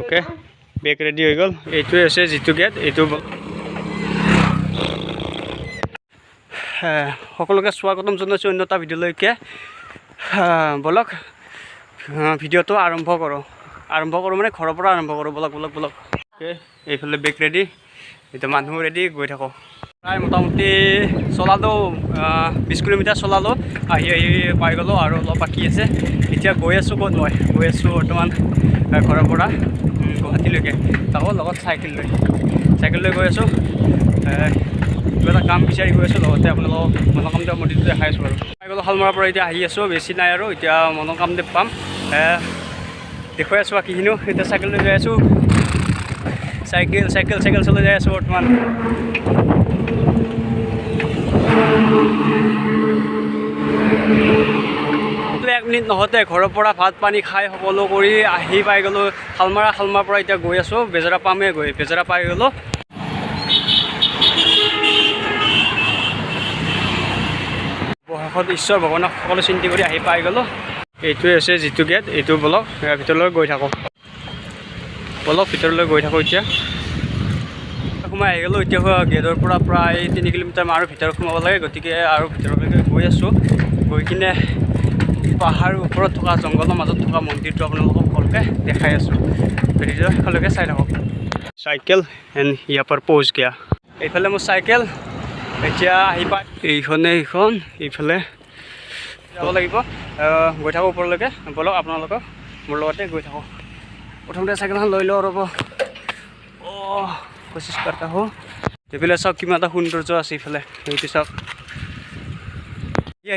Okay, বেগ ready হৈ গ'ল। এইটোৱে হৈছে যিটো গেট, এইটো। সকলোকে স্বাগতম জনাইছোঁ অন্য এটা ভিডিঅ'লৈকে। ব'লক ভিডিঅ'টো আৰম্ভ কৰোঁ। আৰম্ভ কৰোঁ মানে ঘৰৰ পৰা আৰম্ভ কৰোঁ। ব'লক ব'লক ব'লক। অ'কে, এইফালে বেগ ৰেডি, এতিয়া মানুহ ৰেডি, গৈ থাকোঁ। প্ৰায় মোটামুটি চলালোঁ 20 কিলোমিটাৰ চলালোঁ, আহি আহি পাই গ'লোঁ আৰু অলপ বাকী আছে। এতিয়া গৈ আছোঁ ক'ত? মই গৈ আছোঁ বৰ্তমান ঘৰৰ পৰা গুৱাহাটীলৈকে, তাকো লগত চাইকেল লৈ, চাইকেল লৈ গৈ আছোঁ। কিবা এটা কাম বিচাৰি গৈ আছোঁ, লগতে আপোনালোকক মনকামদেৱ মন্দিৰটো দেখাই আছোঁ। আৰু পাই গ'লোঁ শালমৰাৰ পৰা, এতিয়া আহি আছোঁ, বেছি নাই আৰু এতিয়া মনকামদেৱ পাম, দেখুৱাই আছোঁ বাকীখিনিও। এতিয়া চাইকেল লৈ যাই আছোঁ, চাইকেল চাইকেল চাইকেল চলাই যাই আছোঁ বৰ্তমান। এক মিনিট নহওঁতে ঘৰৰ পৰা ভাত পানী খাই সকলো কৰি আহি পাই গ'লোঁ শালমাৰা। শালমাৰাৰ পৰা এতিয়া গৈ আছোঁ বেজেৰা পামেই গৈ, বেজেৰা পাই গ'লোঁ। অৱশেষত ঈশ্বৰ ভগৱানক সকলো চিন্তা কৰি আহি পাই গ'লোঁ। এইটোৱে হৈছে যিটো গেট, এইটো। ব'লক ভিতৰলৈ গৈ থাকোঁ, ব'লক ভিতৰলৈ গৈ থাকোঁ। এতিয়া সোমাই আহি গ'লোঁ। এতিয়া গেটৰ পৰা প্ৰায় 3 কিলোমিটাৰ আৰু ভিতৰত সোমাব লাগে, গতিকে আৰু ভিতৰলৈকে গৈ আছোঁ। গৈ কিনে পাহাৰ ওপৰত থকা জংঘলৰ মাজত থকা মন্দিৰটো আপোনালোকক সকলোকে দেখাই আছোঁ। ভিডিঅ' শেষলৈকে চাই থাকক। চাইকেল এণ্ড ইয়াৰ পৰা পहुঁচ গয়া। এইফালে মোৰ চাইকেল এতিয়া আহি পাই, এইখনে এইখন, এইফালে যাব লাগিব। গৈ থাকোঁ ওপৰলৈকে, ব'লক আপোনালোকক মোৰ লগতে গৈ থাকোঁ। প্ৰথমতে চাইকেলখন লৈ লওঁ, ৰ'ব। অ' কোচিছ কৰতা হওঁ। এইফালে চাওক কিমান এটা সৌন্দৰ্য আছে এইফালে, সেইটো চাওক।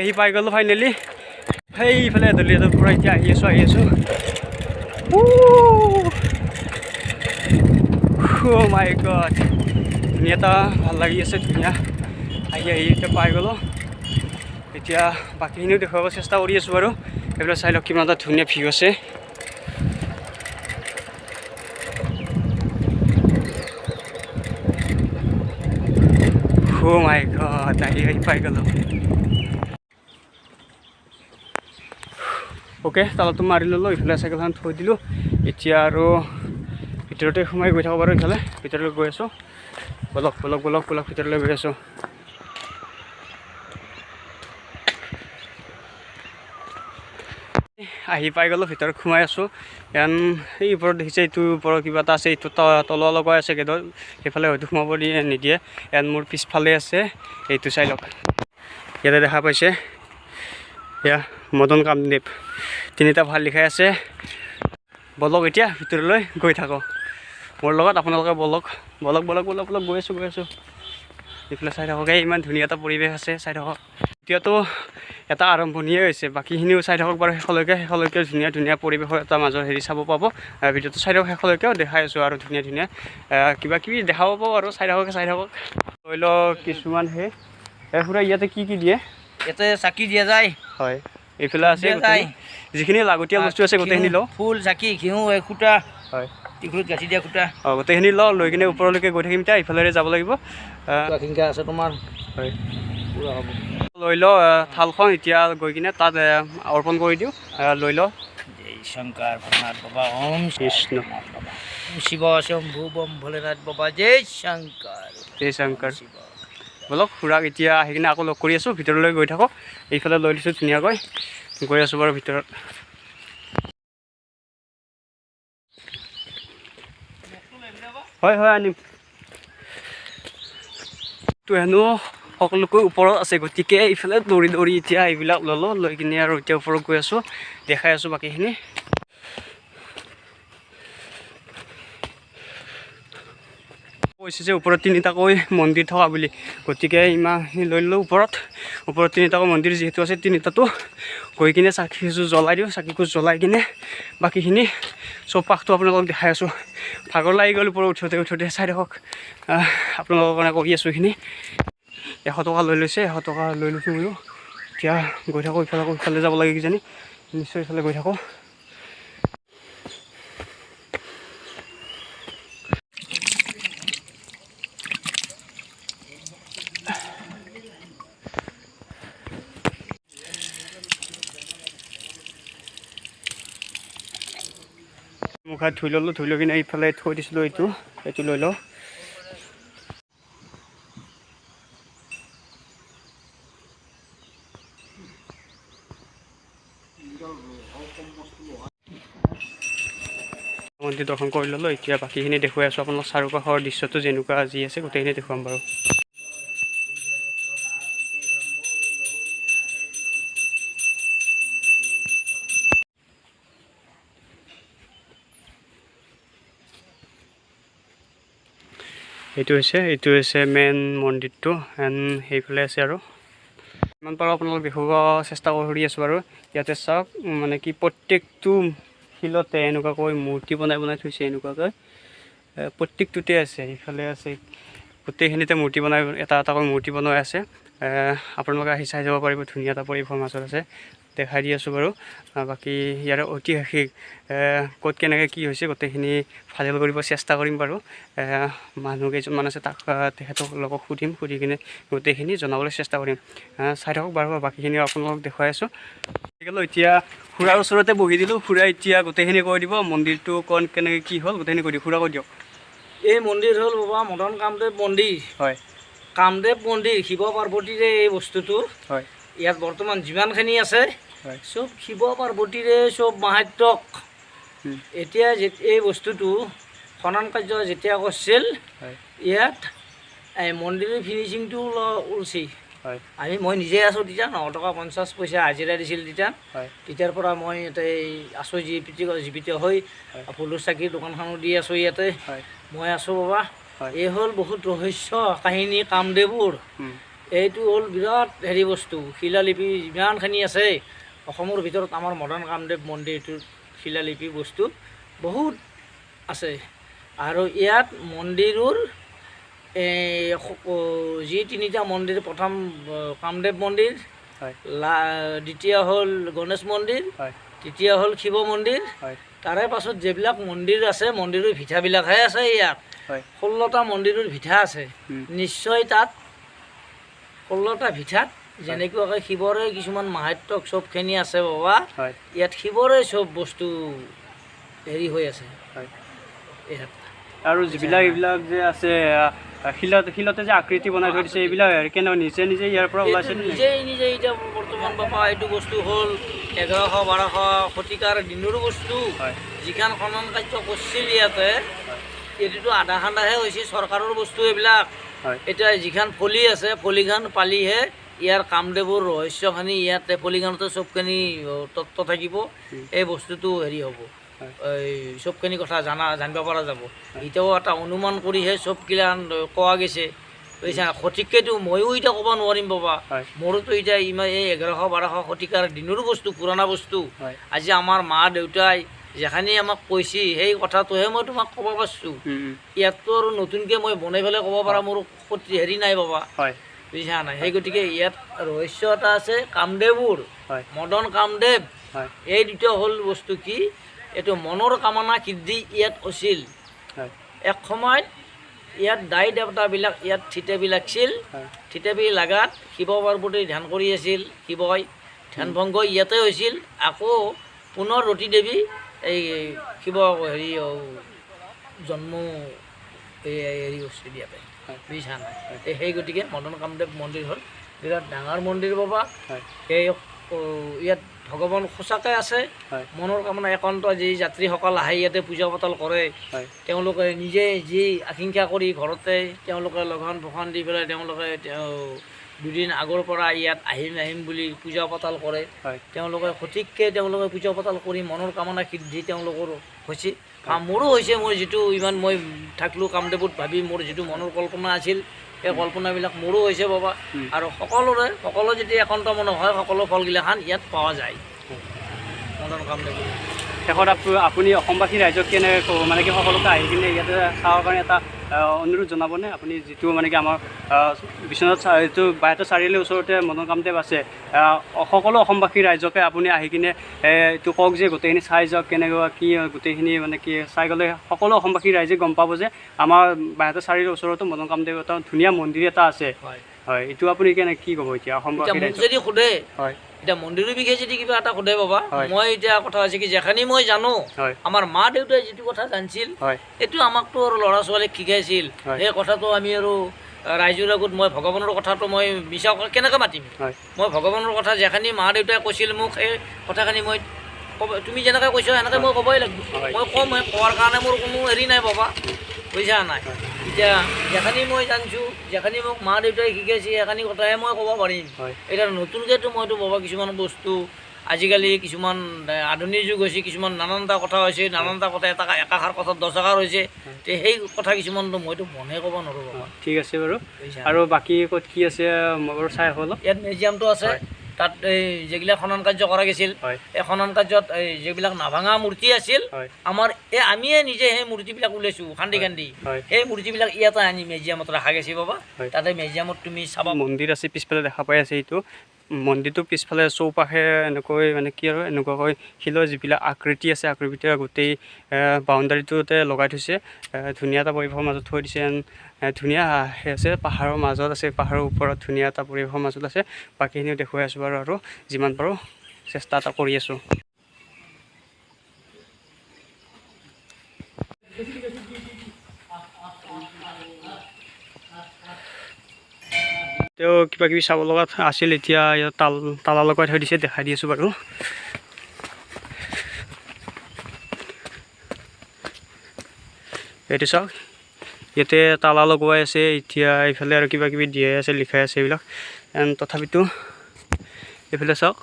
আহি পাই গ'লোঁ ফাইনেলি সেইফালে দলিয়াটোৰ পৰা। এতিয়া আহি আছোঁ, আহি আছোঁ। মাই গড, ধুনীয়া এটা ভাল লাগি আছে, ধুনীয়া। আহি আহি এতিয়া পাই গ'লোঁ। এতিয়া বাকীখিনিও দেখুৱাব চেষ্টা কৰি আছোঁ বাৰু। এইবিলাক চাই লওক কিমান এটা ধুনীয়া ভিউ আছে। অ' মাই গড, আহি আহি পাই গ'লোঁ। অ'কে, তালাটো মাৰি ল'লোঁ, ইফালে চাইকেলখন থৈ দিলোঁ। এতিয়া আৰু ভিতৰতে সোমাই গৈ থাকোঁ বাৰু। ইফালে ভিতৰলৈ গৈ আছোঁ, ব'লক ব'লক ব'লক ব'লক, ভিতৰলৈ গৈ আছোঁ। আহি পাই গ'লোঁ, ভিতৰত সোমাই আছোঁ। ইয়ান সেই ওপৰত দেখিছে, এইটো ওপৰত কিবা এটা আছে, এইটো তলা লগাই আছে গেটত, সেইফালে হয়তো সোমাব দিয়ে নিদিয়ে। ইয়াত মোৰ পিছফালে আছে, এইটো চাই লওক, ইয়াতে দেখা পাইছে, এয়া মদন কামদেৱ, তিনিটা ভাল লিখাই আছে। ব'লক এতিয়া ভিতৰলৈ গৈ থাকোঁ, মোৰ লগত আপোনালোকে ব'লক ব'লক ব'লক ব'লক ব'লক, গৈ আছোঁ গৈ আছোঁ। এইফালে চাই থাকক, এই ইমান ধুনীয়া এটা পৰিৱেশ আছে, চাই থাকক। এতিয়াতো এটা আৰম্ভণিয়ে হৈছে, বাকীখিনিও চাই থাকক বাৰু শেষলৈকে। শেষলৈকে ধুনীয়া ধুনীয়া পৰিৱেশৰ এটা মাজৰ হেৰি চাব পাব। ভিডিঅ'টো চাই থাকক শেষলৈকেও, দেখাই আছোঁ আৰু ধুনীয়া ধুনীয়া কিবা কিবি দেখাব পাব আৰু। চাই থাকক চাই থাকক। ধৰি লওক কিছুমান সেই খুৰা ইয়াতে কি কি দিয়ে? ইয়াতে চাকি দিয়া যায়। হয়, এইফালে আছে যিখিনি লাগতিয়াল বস্তু আছে গোটেইখিনি লওঁ। ফুল, চাকি, ঘিউ, এই সূতা। হয়, টিকুলত গাঁঠি দিয়া সূতা। অঁ, গোটেইখিনি লওঁ, লৈ কিনে ওপৰলৈকে গৈ থাকিম। এতিয়া ইফালেৰে যাব লাগিব। আছে তোমাৰ। হয়, লৈ লওঁ থালখন, এতিয়া গৈ কিনে তাত অৰ্পণ কৰি দিওঁ। লৈ লওঁ। জয় শংকৰ ভোলেনাথ বাবা, ওম কৃষ্ণ শিৱ শম্ভু বম ভোলেনাথ বাবা, জয় শংকৰ, জয় শংকৰ। ব'লক খুৰাক এতিয়া আহি কিনে আকৌ লগ কৰি আছোঁ। ভিতৰলৈ গৈ থাকোঁ। এইফালে লৈ লৈছোঁ ধুনীয়াকৈ, গৈ আছোঁ বাৰু ভিতৰত। হয় হয়, আনিম। তো হেনো সকলোকৈ ওপৰত আছে, গতিকে এইফালে দৌৰি দৌৰি এতিয়া এইবিলাক ল'লোঁ, লৈ কিনে আৰু এতিয়া ওপৰত গৈ আছোঁ, দেখাই আছোঁ বাকীখিনি। কৈছে যে ওপৰত তিনিটাকৈ মন্দিৰ থকা বুলি, গতিকে ইমানখিনি লৈ ল'লোঁ। ওপৰত ওপৰত তিনিটাকৈ মন্দিৰ যিহেতু আছে, তিনিটাতো গৈ কিনে চাকি জ্বলাই দিওঁ। চাকিকো জ্বলাই কিনে বাকীখিনি চৌপাশটো আপোনালোকক দেখাই আছোঁ। ভাগৰ লাগি গ'ল ওপৰত উঠোঁতে উঠোঁতে। চাই থাকক, আপোনালোকৰ কাৰণে কৰি আছোঁ এইখিনি। 100 টকা লৈ লৈছে, 100 টকা লৈ লৈছোঁ ময়ো। এতিয়া গৈ থাকোঁ, ইফালে আকৌ ইফালে যাব লাগে কিজানি, নিশ্চয় ইফালে গৈ থাকোঁ। মুখ হাত ধুই ল'লোঁ, ধুই লৈ কিনে এইফালে থৈ দিছিলোঁ, এইটো এইটো লৈ লওঁ। মন্দিৰ দৰ্শন কৰি ল'লোঁ, এতিয়া বাকীখিনি দেখুৱাই আছোঁ আপোনালোক চাৰিওকাষৰ দৃশ্যটো যেনেকুৱা যি আছে গোটেইখিনি দেখুৱাম বাৰু। এইটো হৈছে মেইন মন্দিৰটো, এণ্ড সেইফালে আছে আৰু যিমান পাৰোঁ আপোনালোক দেখুৱাব চেষ্টা কৰি আছোঁ বাৰু। ইয়াতে চাওক মানে কি প্ৰত্যেকটো শিলতে এনেকুৱাকৈ মূৰ্তি বনাই বনাই থৈছে, এনেকুৱাকৈ প্ৰত্যেকটোতে আছে, ইফালে আছে, গোটেইখিনিতে মূৰ্তি বনাই এটা এটাকৈ মূৰ্তি বনোৱাই আছে। আপোনালোকে আহি চাই যাব পাৰিব, ধুনীয়া এটা পৰিৱেশৰ মাজত আছে, দেখাই দি আছোঁ বাৰু। বাকী ইয়াৰে ঐতিহাসিক ক'ত কেনেকৈ কি হৈছে গোটেইখিনি ফাইনেল কৰিব চেষ্টা কৰিম বাৰু। মানুহ কেইজনমান আছে, তাক তেখেতলোকক সুধিম, সুধি কিনে গোটেইখিনি জনাবলৈ চেষ্টা কৰিম। চাই থাকক বাৰু, বাকীখিনি আপোনালোকক দেখুৱাই আছোঁ। এতিয়া খুৰাৰ ওচৰতে বহি দিলোঁ, খুৰা এতিয়া গোটেইখিনি কৈ দিব মন্দিৰটো কোন কেনেকৈ কি হ'ল গোটেইখিনি কৈ দিয়ক, খুৰা কৈ দিয়ক। এই মন্দিৰ হ'ল বাবা মদন কামদেৱ মন্দিৰ। হয়। কামদেৱ মন্দিৰ শিৱ পাৰ্বতীৰে এই বস্তুটো। হয়। ইয়াত বৰ্তমান যিমানখিনি আছে হয়, চব শিৱ পাৰ্বতীৰে চব মাহাত্ম্যক। এতিয়া এই বস্তুটো খনন কাৰ্য যেতিয়া কৰিছিল, হয়, ইয়াত এই মন্দিৰৰ ফিনিচিংটো ওলছি। হয়। আমি মই নিজে আছোঁ তেতিয়া, 9 টকা 50 পইচা হাজিৰা দিছিল তেতিয়া। হয়। তেতিয়াৰ পৰা মই ইয়াতে আছোঁ, জীৱিত হৈ ফুলৰ চাকিৰ দোকানখনো দি আছোঁ ইয়াতে। হয়। মই আছোঁ বাবা। হয়। এই হ'ল বহুত ৰহস্য কাহিনী কামদেৱৰ। এইটো হ'ল বিৰাট হেৰি বস্তু, শিলালিপি যিমানখিনি আছে অসমৰ ভিতৰত আমাৰ মদন কামদেৱ মন্দিৰটোৰ শিলালিপি বস্তু বহুত আছে। আৰু ইয়াত মন্দিৰৰ এই যি তিনিটা মন্দিৰ, প্ৰথম কামদেৱ মন্দিৰ, হয়, দ্বিতীয় হ'ল গণেশ মন্দিৰ, হয়, তৃতীয় হ'ল শিৱ মন্দিৰ। হয়। তাৰে পাছত যিবিলাক মন্দিৰ আছে, মন্দিৰৰ ভিঠাবিলাকহে আছে ইয়াত। হয়। 16টা মন্দিৰৰ ভিঠা আছে। নিশ্চয় তাত 16টা ভিঠাত যেনেকুৱাকৈ শিৱৰে কিছুমান মাহাত্ম্যক চবখিনি আছে বাবা। হয়। ইয়াত শিৱৰে চব বস্তু হেৰি হৈ আছে। হয়। ইয়াত আৰু যিবিলাক এইবিলাক যে আছে, শিলতে যে আকৃতি বনাই থৈ দিছে, এইবিলাক কেনেকুৱা নিজে নিজে ইয়াৰ পৰা ওলাইছে? নিজেই নিজে। এতিয়া বৰ্তমান বাবা এইটো বস্তু হ'ল 1100-1200 শতিকাৰ দিনৰো বস্তু। যিখন খনন কাৰ্য কৰিছিল ইয়াতে, এইটোতো আধা খান্দাহে হৈছে, চৰকাৰৰ বস্তু এইবিলাক। এতিয়া যিখন ফলি আছে, ফলিখন পালিহে ইয়াৰ কামদেৱৰ ৰহস্যখিনি ইয়াতে ফলিখনতে চবখিনি তত্ত্ব থাকিব, এই বস্তুটো হেৰি হ'ব, এই চবখিনি কথা জানিব পৰা যাব। এতিয়াও এটা অনুমান কৰিহে চবগিলাখন কোৱা গৈছে, বুজিছা? সঠিককেতো ময়ো এতিয়া ক'ব নোৱাৰিম বাবা। মোৰোতো এতিয়া ইমান এই 1100-1200 শতিকাৰ দিনৰো বস্তু, পুৰণা বস্তু। আজি আমাৰ মা দেউতাই যেখানি আমাক কৈছি সেই কথাটোহে মই তোমাক ক'ব পাৰিছোঁ। ইয়াততো আৰু নতুনকৈ মই বনাই পেলাই ক'ব পৰা মোৰ হেৰি নাই বাবা, বুজিছা নাই? সেই গতিকে ইয়াত ৰহস্য এটা আছে কামদেৱৰ, মদন কামদেৱ। এই দুটা হ'ল বস্তু কি, এইটো মনৰ কামনা সিদ্ধি ইয়াত হৈছিল। এক সময়ত ইয়াত দাই দেৱতাবিলাক ইয়াত থিতাপি লাগছিল। থিতাপি লাগাত শিৱ পাৰ্বতী ধ্যান কৰি আছিল, শিৱই ধ্যান ভংগ ইয়াতে হৈছিল। আকৌ পুনৰ ৰতি দেৱী এই শিৱ হেৰি জন্ম এই হেৰি হৈছিল ইয়াতে, বুজিছা নাই? সেই গতিকে মদন কামদেৱ মন্দিৰ হ'ল বিৰাট ডাঙৰ মন্দিৰ বাবা। সেই ইয়াত ভগৱান সঁচাকৈ আছে। মনৰ কামনা একান্ত যি যাত্ৰীসকল আহে ইয়াতে পূজা পাতল কৰে, তেওঁলোকে নিজে যি আকাংক্ষা কৰি ঘৰতে তেওঁলোকে লঘন ভখন দি পেলাই তেওঁলোকে দুদিন আগৰ পৰা ইয়াত আহিম আহিম বুলি পূজা পাতল কৰে। তেওঁলোকে সঠিককৈ তেওঁলোকে পূজা পাতল কৰি মনৰ কামনা সিদ্ধি তেওঁলোকৰ হৈছে, মোৰো হৈছে। মোৰ যিটো ইমান মই থাকিলোঁ কামদেৱত ভাবি মোৰ যিটো মনৰ কল্পনা আছিল, সেই কল্পনাবিলাক মোৰো হৈছে বাবা। আৰু সকলোৰে সকলো যদি একান্ত মনৰ হয়, সকলো ফলগিলাখান ইয়াত পোৱা যায় মদন কামদেৱত। শেষত আপুনি অসমবাসী ৰাইজক কেনেকৈ ক'ব, মানে কি সকলোকে আহি কিনে ইয়াতে চাবৰ কাৰণে এটা অনুৰোধ জনাবনে আপুনি? যিটো মানে কি আমাৰ বিশ্বনাথ এইটো বাইহাটা চাৰিআলিৰ ওচৰতে মদন কামদেৱ আছে, সকলো অসমবাসী ৰাইজকে আপুনি আহি কিনে এইটো কওক যে গোটেইখিনি চাই যাওক, কেনেকুৱা কি গোটেইখিনি মানে কি চাই গ'লে সকলো অসমবাসী ৰাইজে গম পাব যে আমাৰ বাইহাটা চাৰিআলিৰ ওচৰতো মদন কামদেৱ এটা ধুনীয়া মন্দিৰ এটা আছে। হয়, এইটো আপুনি কেনে কি ক'ব এতিয়া এতিয়া অসমবাসী মোক ৰাইজক? যদি সোধে, এতিয়া মন্দিৰৰ বিষয়ে যদি কিবা এটা সোধে বাবা, মই এতিয়া কথা হৈছে কি, যেখিনি মই জানো, আমাৰ মা দেউতাই যিটো কথা জানিছিল, এইটো আমাকতো আৰু ল'ৰা ছোৱালীক শিকাইছিল। সেই কথাটো আমি আৰু ৰাইজৰ আগত মই ভগৱানৰ কথাটো মই মিছা কেনেকৈ মাতিম? মই ভগৱানৰ কথা যেখিনি মা দেউতাই কৈছিল মোক, সেই কথাখিনি মই ক'ব, তুমি যেনেকৈ কৈছা সেনেকৈ মই ক'বই লাগিব। মই ক'ম, সেই কোৱাৰ কাৰণে মোৰ কোনো হেৰি নাই বাবা, বুজিছা নাই? এতিয়া যেখিনি মই জানিছোঁ, যেখিনি মোক মা দেউতাই শিকাইছে, সেইখিনি কথাহে মই ক'ব পাৰিম। এতিয়া নতুনকৈতো মইতো বাবা কিছুমান বস্তু আজিকালি কিছুমান আধুনিক যুগ হৈছে, কিছুমান নানানটা কথা হৈছে, নানানটা কথা এটা একাষাৰ কথাত 10 আষাৰ হৈছে। তে সেই কথা কিছুমানতো মইতো মনে ক'ব নোৱাৰোঁ বাবা। ঠিক আছে বাৰু। বুজিছা? আৰু বাকী ক'ত কি আছে মই বাৰু চাই আহোঁ অলপ। ইয়াত মিউজিয়ামটো আছে, তাত এই যিবিলাক খনন কাৰ্য কৰা গৈছিল, এই খনন কাৰ্যত এই যিবিলাক নাভাঙা মূৰ্তি আছিল, আমাৰ এই আমিয়ে নিজে সেই মূৰ্তিবিলাক উলিয়াইছোঁ খান্দি খান্দি। সেই মূৰ্তিবিলাক ইয়াতে আনি মিউজিয়ামত ৰখা গৈছে বাবা। তাতে মিউজিয়ামত তুমি চাবা। মন্দিৰ আছে পিছফালে, দেখা পাই আছে। এইটো মন্দিৰটোৰ পিছফালে চৌপাশে এনেকৈ মানে কি আৰু এনেকুৱাকৈ শিলৰ যিবিলাক আকৃতি আছে, আকৃতি গোটেই বাউণ্ডাৰীটোতে লগাই থৈছে। ধুনীয়া এটা পৰিৱেশৰ মাজত থৈ দিছে। ধুনীয়া সেই আছে, পাহাৰৰ মাজত আছে, পাহাৰৰ ওপৰত ধুনীয়া এটা পৰিৱেশৰ মাজত আছে। বাকীখিনিও দেখুৱাই আছোঁ বাৰু, আৰু যিমান পাৰোঁ চেষ্টা এটা কৰি আছোঁ। তেওঁ কিবা কিবি চাব লগা আছিল, এতিয়া ইয়াত তালা লগাই থৈ দিছে। দেখাই দি আছোঁ বাৰু। এইটো চাওক, ইয়াতে তালা লগোৱাই আছে। এতিয়া এইফালে আৰু কিবা কিবি দিয়াই আছে, লিখাই আছে এইবিলাক। এণ্ড তথাপিতো এইফালে চাওক,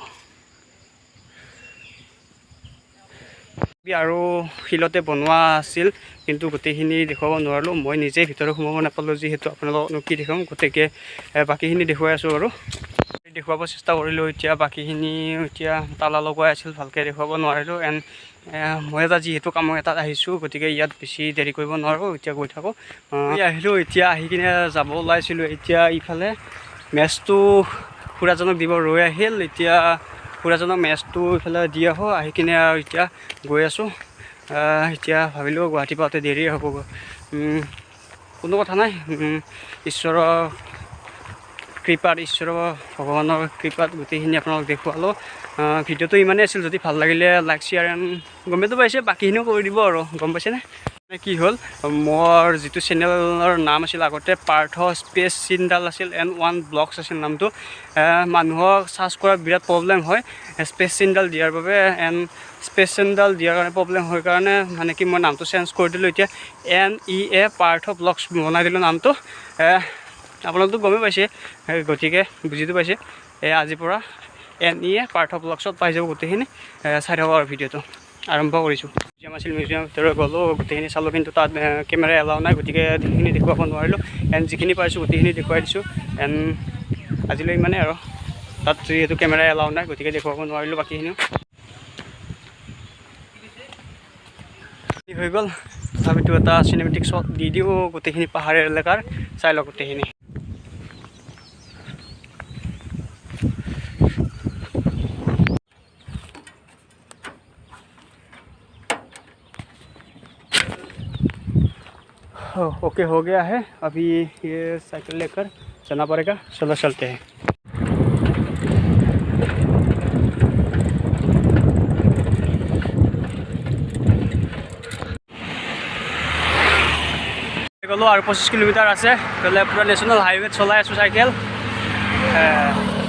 আৰু শিলতে বনোৱা আছিল, কিন্তু গোটেইখিনি দেখুৱাব নোৱাৰিলোঁ। মই নিজেই ভিতৰত সোমাব নাপালোঁ যিহেতু, আপোনালোকনো কি দেখুৱাম? গতিকে বাকীখিনি দেখুৱাই আছোঁ বাৰু। দেখুৱাব চেষ্টা কৰিলোঁ। এতিয়া বাকীখিনি এতিয়া তালা লগোৱাই আছিল, ভালকৈ দেখুৱাব নোৱাৰিলোঁ। এণ্ড মই এটা যিহেতু কামৰ এটাত আহিছোঁ, গতিকে ইয়াত বেছি দেৰি কৰিব নোৱাৰোঁ। এতিয়া গৈ থাকোঁ। আহিলোঁ, এতিয়া আহি কিনে যাব ওলাইছিলোঁ। এতিয়া ইফালে মেচটো খুৰাজনক দিব ৰৈ আহিল। এতিয়া খুৰাজনক মেচটো ইফালে দি আহোঁ আহি কিনে, আৰু এতিয়া গৈ আছোঁ। এতিয়া ভাবিলোঁ গুৱাহাটী পাওঁতে দেৰিয়ে হ'ব। কোনো কথা নাই। ঈশ্বৰৰ কৃপাত, ঈশ্বৰৰ ভগৱানৰ কৃপাত গোটেইখিনি আপোনালোক দেখুৱালোঁ। ভিডিঅ'টো ইমানেই আছিল। যদি ভাল লাগিলে লাইক, শ্বেয়াৰ এণ্ড গমেইতো পাইছে, বাকীখিনিও কৰি দিব আৰু গম পাইছেনে? মানে কি হ'ল, মোৰ যিটো চেনেলৰ নাম আছিল আগতে, পাৰ্থ স্পেচ চিনডাল আছিল এণ্ড ওৱান ব্লগছ আছিল নামটো। মানুহক চাৰ্চ কৰাত বিৰাট প্ৰব্লেম হয় স্পেচ চিনডাল দিয়াৰ বাবে। এণ্ড স্পেচ চিনডাল দিয়াৰ কাৰণে প্ৰব্লেম হয় কাৰণে মানে কি মই নামটো চেঞ্জ কৰি দিলোঁ। এতিয়া এন ই এ পাৰ্থ ব্লগছ বনাই দিলোঁ নামটো। আপোনালোকতো গমেই পাইছে, গতিকে বুজিতো পাইছে। এই আজিৰ পৰা এন ই এ পাৰ্থ ব্লগছত পাই যাব গোটেইখিনি। চাই থাকক আৰু ভিডিঅ'টো আৰম্ভ কৰিছোঁ। মিউজিয়াম আছিল, মিউজিয়ামৰ ভিতৰত গ'লোঁ, গোটেইখিনি চালোঁ, কিন্তু তাত কেমেৰা এলাউ নাই, গতিকে সেইখিনি দেখুৱাব নোৱাৰিলোঁ। এণ্ড যিখিনি পাৰিছোঁ গোটেইখিনি দেখুৱাই দিছোঁ। এণ্ড আজিলৈ ইমানেই আৰু। তাত যিহেতু কেমেৰা এলাউ নাই, গতিকে দেখুৱাব নোৱাৰিলোঁ বাকীখিনিও। হৈ গ'ল, তথাপিতো এটা চিনেমেটিক শ্বট দি দিওঁ গোটেইখিনি পাহাৰীয়া এলেকাৰ। চাই লওক গোটেইখিনি। ओके, हो गया है। अभी ये साइकिल लेकर चलना पड़ेगा। चलो, चलते हैं। গ'লোঁ আৰু 25 কিলোমিটাৰ আছে। পেলাই পূৰা নেশ্যনেল হাইৱেত চলাই আছোঁ চাইকেল।